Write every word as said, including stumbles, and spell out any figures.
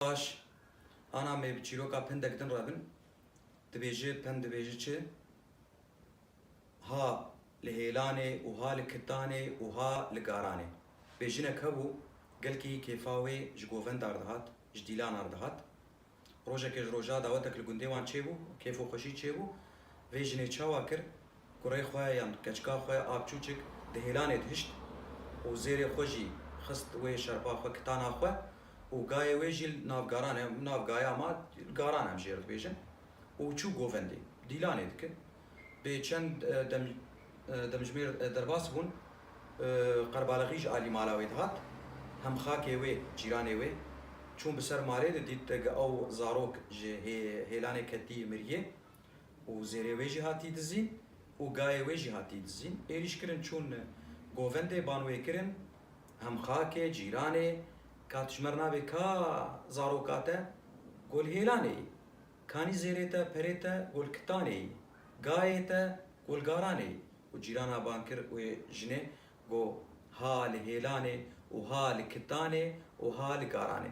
Baş, ana me bi çîroka pindek din re bin. Dibêje, pend dibêje çi? Ha li hêlanê û ha li kitanê û ha li garanê. Bêjinek hebû, gelkî kêfa wê ji govenda re dihat, ji dîlana re dihat. Rojekê ji roja dawetek li gundê wan çêbû, kêf û xweşî çêbû. Vê jinê çawa kir? Kurê xwe yan keçika xwe a biçûçik di hêlanê dihişt û zêrê xwe jî xist wê şerpa xwe, kitana xwe û gayê wê jî li nav garan e, nav gaya ma, garan em jê re dibêjin û çû govendê, dîlanê dike. Bê çend, e, dem-, e, demjimêr, e, derbas bûn, e, qerbaleqî ji alî mala wê dihat, hem xakê wê, cîranê wê, çûn bi ser malê de dît, e, ew zarok ji hê-, hêlanê ketî miriye û zêrê wê jî hatî dizîn û gayê wê jî hatî dizîn. Êrîş kirin çûn govendê, ban wê kirin, hem xakê, cîranê, ka tu ji me re nabê ka zaroka te gol hêlanê yî, kanî zêrê te, perê te gol kitanê yî, gayê te gol garanê yî. Û cîrana ban kir wê jinê, got, ha li hêlanê û ha li kitanê û ha li garanê.